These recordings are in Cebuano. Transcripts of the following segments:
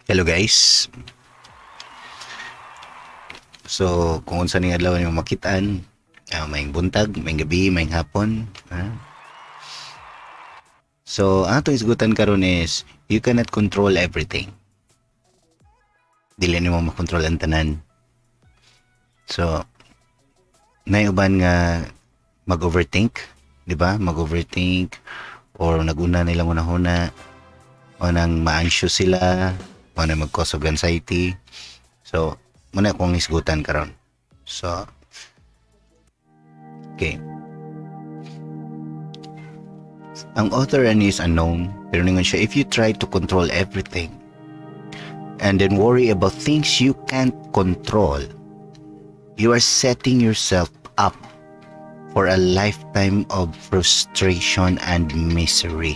Hello, guys. So, kung unsa ning adlaw nimo makitaan, maayong buntag, maayong gabi, maayong hapon. Ah. So, ang atong isgutan karon is you cannot control everything. Dili nimo makontrol ang tanan. So, naay uban nga mag-overthink, di ba? Mag-overthink or naguna nilang hunahuna o nang ma-anxious sila o nang mag-cause of anxiety. So, mao na akong isgutan karon. So, okay. Ang author ani is unknown, pero ningon siya, if you try to control everything and then worry about things you can't control, you are setting yourself up for a lifetime of frustration and misery.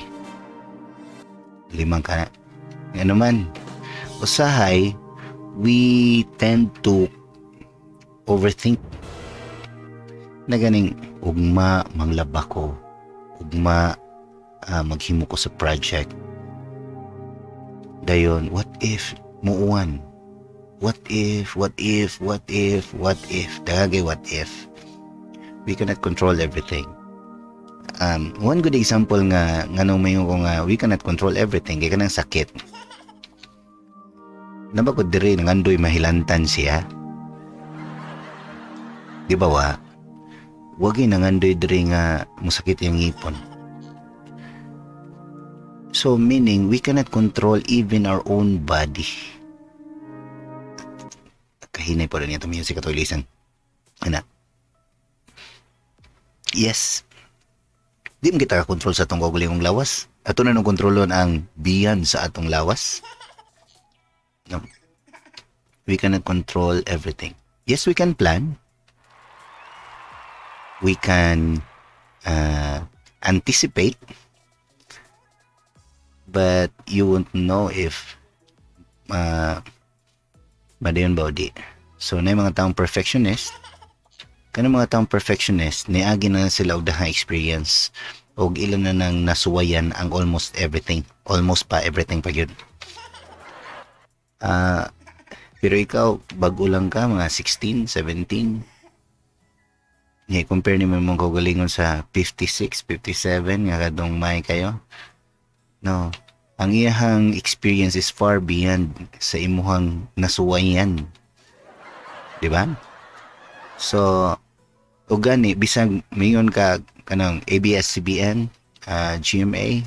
Limang ka na. Ano man, usahay, we tend to overthink. Na ganing, ugma manglaba ko, ugma maghimo ko sa project. Dayon, what if muuwan? What if, what if, what if, what if, dagay what if. We cannot control everything. One good example nga nganong mayon ko nga we cannot control everything kay kanang sakit. Naa ba ko diri nangandoy mahilantan siya? Di ba wa? Wagi nangandoy diri nga musakit yung ngipon. So meaning we cannot control even our own body. Kahinay po rin ito music ato ilisan. Ana. Yes. Di mo kita control sa atong kaugalingong lawas. Ato na nung kontrolon ang biyan sa atong lawas. No. We cannot control everything. Yes, we can plan. We can anticipate. But you won't know if madayon ba o di. So, na mga taong perfectionist, kanang mga taong perfectionist, niagi na sila og dahang experience og ilan na nang nasuwayan ang almost everything. Almost pa everything pa gyud. Ah, pero ikaw, bago lang ka, mga 16, 17. Nga, compare nimo imong kaugalingon sa 56, 57, nga kadtong may kayo. No. Ang iyahang experience is far beyond sa imuhang nasuwayan. Di ba? So, ug gani bisag mingon ka kanang ABS-CBN, GMA,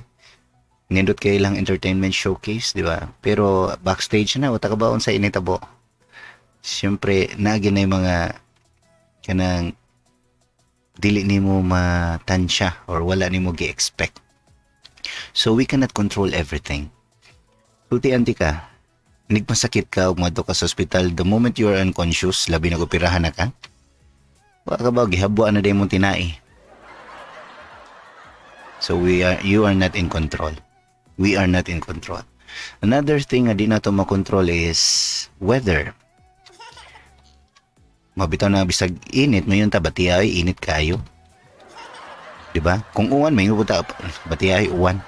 nindot kay lang entertainment showcase, di ba? Pero backstage na, wa ta kabaw unsa initabo. Siyempre, naagi na yung mga kanang dili nimo matansya or wala nimo gi-expect. So we cannot control everything. Sulti anti ka, nigmasakit ka ug moadto ka sa ospital, the moment you are unconscious, labi na operahan na ka, wa ka ba gihabwa na day mong tinai. So we are you are not in control. We are not in control. Another thing nga di nato makontrol is weather. Mabitaw na bisag init, mayon ta bati ay init kayo. Di ba? Kung uwan, may ta bati ay uwan.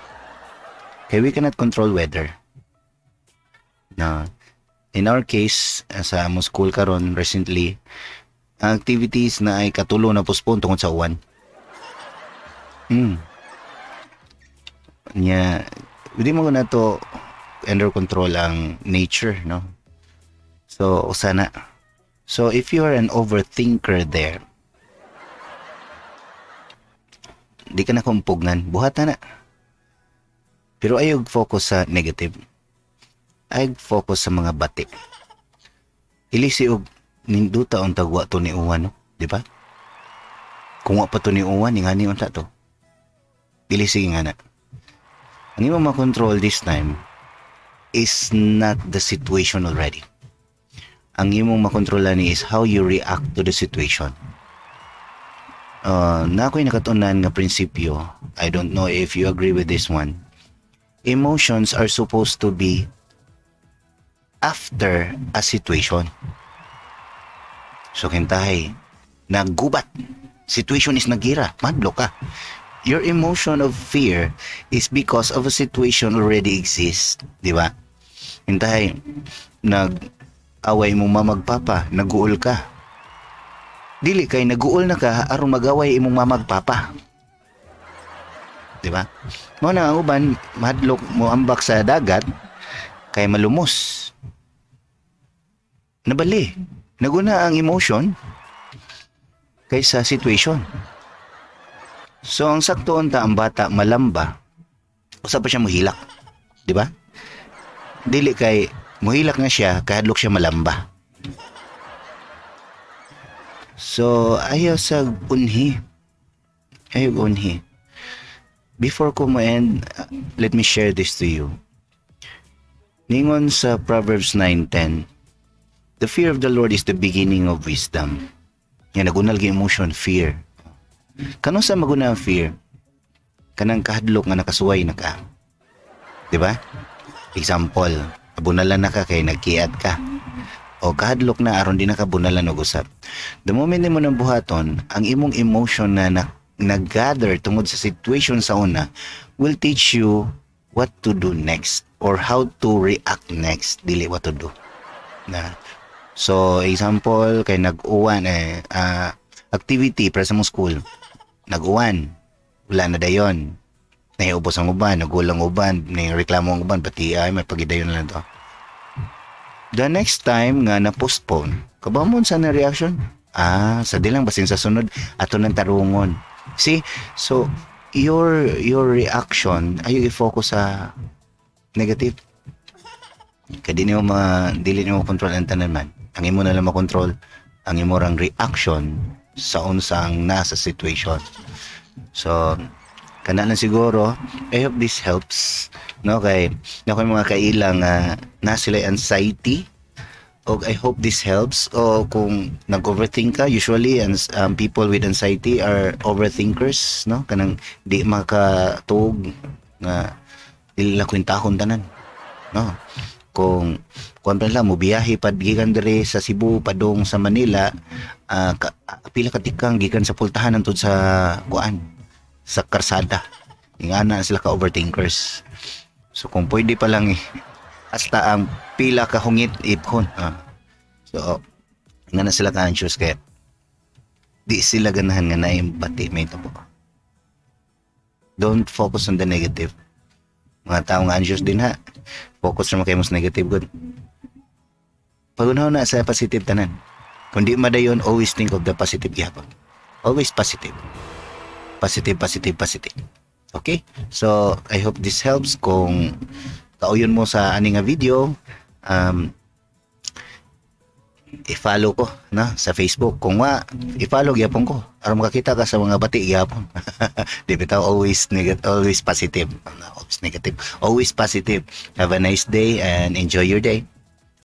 Kay we cannot control weather. Na in our case, sa among school karon recently, ang activities na ay katulo na postpone tungod sa uwan. Nya, hindi mo na to under control ang nature, no? So, usa na. So, if you are an overthinker there, di ka na kumpugngan, buhata na. Pero ayaw focus sa negative. Ayaw focus sa mga bati. Ilisi og ninduta ang tagwa to ni uwan, no? Di ba? Kung wa pa to ni uwan, ingani unta to. Dili sige nga na. Ang imo makontrol this time is not the situation already. Ang imong makontrola ni is how you react to the situation. Na ako'y nakatunan nga prinsipyo. I don't know if you agree with this one. Emotions are supposed to be after a situation. So kintahay, naggubat. Situation is nagira. Madlo ka. Your emotion of fear is because of a situation already exists. Di ba? Intahay, nag away imong mama ug papa, naguol ka. Dili kay naguol na ka aron magaway imong mama ug papa. Di ba? Mao na ang uban mahadlok mo ambak sa dagat kay malumos. Nabali. Naguna ang emotion kaysa situation. So ang sakto unta, ang bata malamba, usa pa siya mohilak. Di ba? Dili kay mohilak na siya, kahadlok siya malamba. So ayaw sa unhi. Ayaw unhi. Before ko mo-end, let me share this to you. Ningon sa Proverbs 9:10, "The fear of the Lord is the beginning of wisdom." Yan, naguna lagi emotion, fear. Kanus-a maguna ang fear? Kanang kahadlok nga nakasuway na ka. Di ba? Example, bunalan na ka kay nagkiat ka. O kahadlok na aron di na ka bunalan og usab. The moment nimo nang buhaton, ang imong emotion na nag-gather tungod sa situation sa una will teach you what to do next or how to react next, dili what to do. Na. So, example, kay nag-uwan eh, activity para sa mong school. Nag-uwan. Wala na dayon. Nahiubos ang uban, nagulang uban, reklamo ang uban, pati ay may pagidayon na lang to. The next time nga na-postpone, kabaw mo sa na reaction? Ah, sa di lang basin sa sunod ato nang tarungon. See? So, your reaction ay i-focus sa negative. Kay di nimo ma dili nimo control ang tanan man. Ang imo na lang makontrol ang imo rang reaction sa unsang nasa situation. So, kana lang siguro. I hope this helps. No, kay na ko'y mga kailang nga na sila anxiety og I hope this helps. O kung nag-overthink ka, usually and people with anxiety are overthinkers, no, kanang di makatuog nga dili lang kwentahon tanan, no? Kung kuan pa lang mo biyahe pad gikan diri sa Cebu padung sa Manila, pila ka tikang gikan sa pultahan hangtod sa kuan, sa karsada. Ingana sila ka overthinkers. So kung pwede pa lang eh, hasta ang pila ka hungit iphon. So nga na sila ka anxious kaya di sila ganahan nga naay bati may tabo. Don't focus on the negative. Mga taong anxious din ha, focus naman kayo mas negative good. Pagunaw na sa positive tanan. Kung di madayon, always think of the positive gihapon. Always positive. Positive, positive, positive. Okay? So, I hope this helps. Kung kauyon mo sa ani nga video, i-follow ko na sa Facebook. Kung wa, i-follow gyapon ko aron makakita ka sa mga bati gyapon. Di bitaw always negative, always positive. Always negative, always positive. Have a nice day and enjoy your day.